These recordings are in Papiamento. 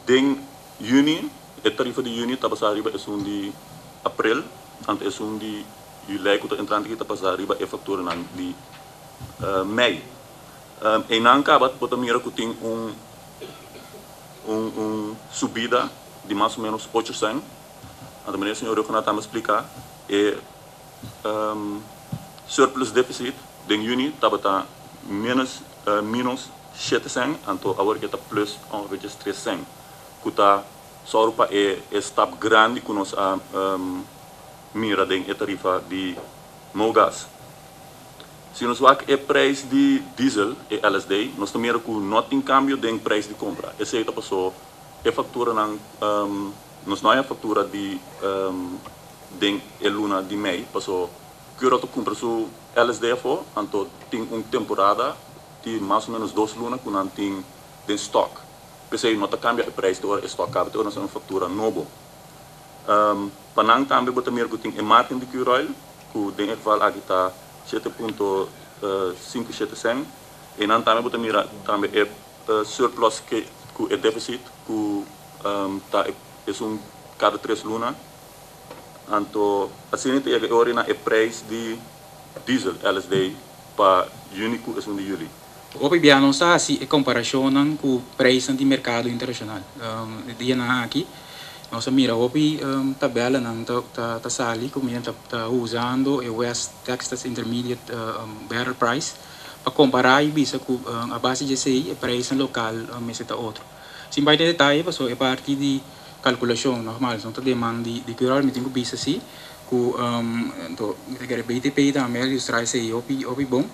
Den yüni, e tarifa di yüni ta basá riba esun di aprel, anto esun di yülei ku ta entrante aki ta basá riba e fakturanan di mei. Einan kaba bo ta mira ku tin un un subida di mas o ménos 8 sèn. Anto manera señor Rhuggenaath tambe a splika, e surplus deficit den yüni tabata minus 7 sèn, anto awor ku ta plus ongeveer just 3 sèn, ku ta sòru pa e stap grandi ku nos a mira den e tarifa di MOGAS. Si nos wak e preis di diesel, e LSD, nos ta mira ku no tin kambio den preis di kompra. Esei ta pasó e fakturanan, nos no a faktura di den e luna di mei, pasó Curoil ta kumpra su LSD afó, anto tin un temporada di mas o ménos 2 luna ku nan tin den stock. P'esei no ta kambia e preis te ora e stock kaba, te ora nos un faktura nobo. Pa nan tambe bo ta mira ku tin e margen di Curoil, ku den e geval aki ta 7,57 sèn. I nan tambe bo ta mira tambe e surplus ku e deficit ku ta esun kada 3 luna. Anto asina ta yega e na e preis di diesel LSD pa yüni ku esun di yüli. Hopi bia nos ta hasi e komparashonnan ku preisnan di merkado internashonal. Dianan aki nos a mira hopi tabelanan ta sali ku ta ta usando e West Texas Intermediate Barrel Price pa kompará i bisa ku a base di esei e preisnan lokal mester ta otro. Sin bai den detaye, pasobra e parti di kalkulashon normal no ta den man di Curoil, mi tin ku bisa si ku anto mi ta kere BTP tambe a ilustrá esei hopi hopi bon,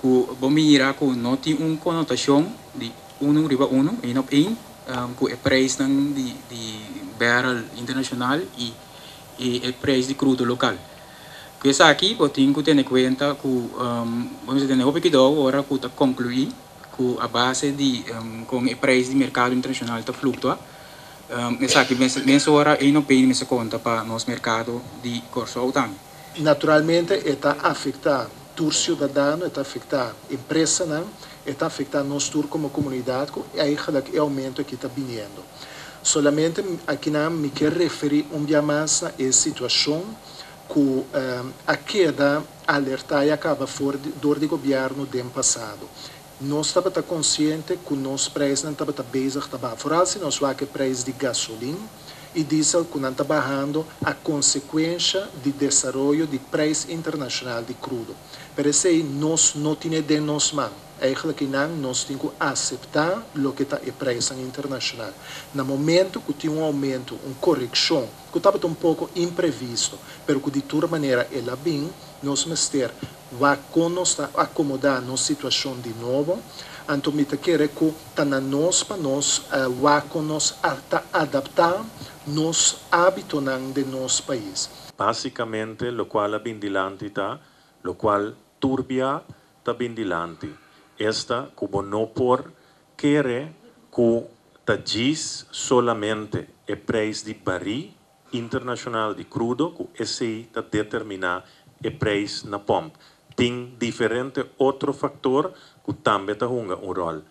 ku bo mira ku no tin un konotashon di unu riba unu, één op één, ku e preisnan di barrel internashonal i e preis di krudo lokal. Ku esaki bo tin ku tene kuenta ku bo mester tene hopi kuidou ora ku ta konkluí ku a base di kon e preis di merkado internashonal ta fluktua. Esaki mesora één op één mester konta pa nos merkado di Kòrsou tambe. Naturalmente ta afektá tur siudadano, ta afektá empresanan, ta afektá nos tur komo komunidat, ku eigenlijk e oumento aki ta bini. Solamente aki nan mi ke referí un dia mas na e situashon ku a keda alertá i a kaba for dor di gobièrnu den pasado. Nos tabata konsiente ku nos preisnan tabata bezig ta baha. Vooral si nos wak e preis di gasolin i diesel ku nan ta bahando a konsekuensia di desaroyo di preis internashonal di krudo. Pero esei nos no tin den nos man. Eigenlijk nan nos tin ku aseptá loke ta e preis internashonal. Na momento ku tin un oumento, un korekshon, ku tabata un poko imprevisto, pero ku di tur manera el a bin, nos mester wak kon nos ta akomodá nos situashon di nobo. Anto mi ta kere ku ta na nos pa nos wak kon nos ta adaptá nos hábitonan den nos pais. Básikamente, lokual a bin dilanti ta, lokual tur bia ta bin dilanti. Esta ku bo no por kere ku ta djis solamente e preis di barí internashonal di krudo ku esei ta determiná e preis na pòmp. Tin diferente otro faktor ku tambe ta hunga un ròl.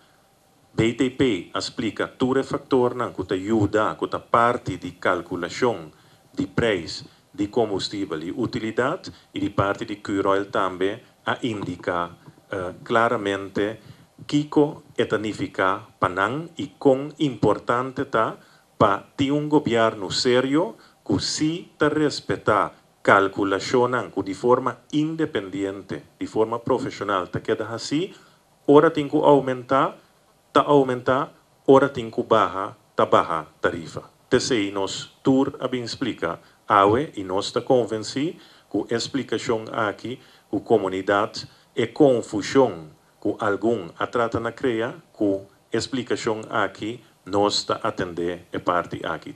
BTP a splika tur e faktornan ku ta yuda, ku ta parti di kalkulashon di preis di kombustibel i utilidat i di parti di Curoil tambe a indiká klaramente kiko e ta nifiká pa nan i kon importante ta pa tin un gobièrnu serio ku si ta respetá kalkulashonnan ku di forma independiente, di forma profeshonal ta keda asina, ora tin ku oumentá, ta oumentá, ora tin ku baha, ta baha tarifa. T'esei nos tur a bin splika awe i nos ta konvensí ku e splikashon aki, ku komunidat e konfushon ku algun a trata na krea, ku e splikashon aki nos ta atendé e parti aki.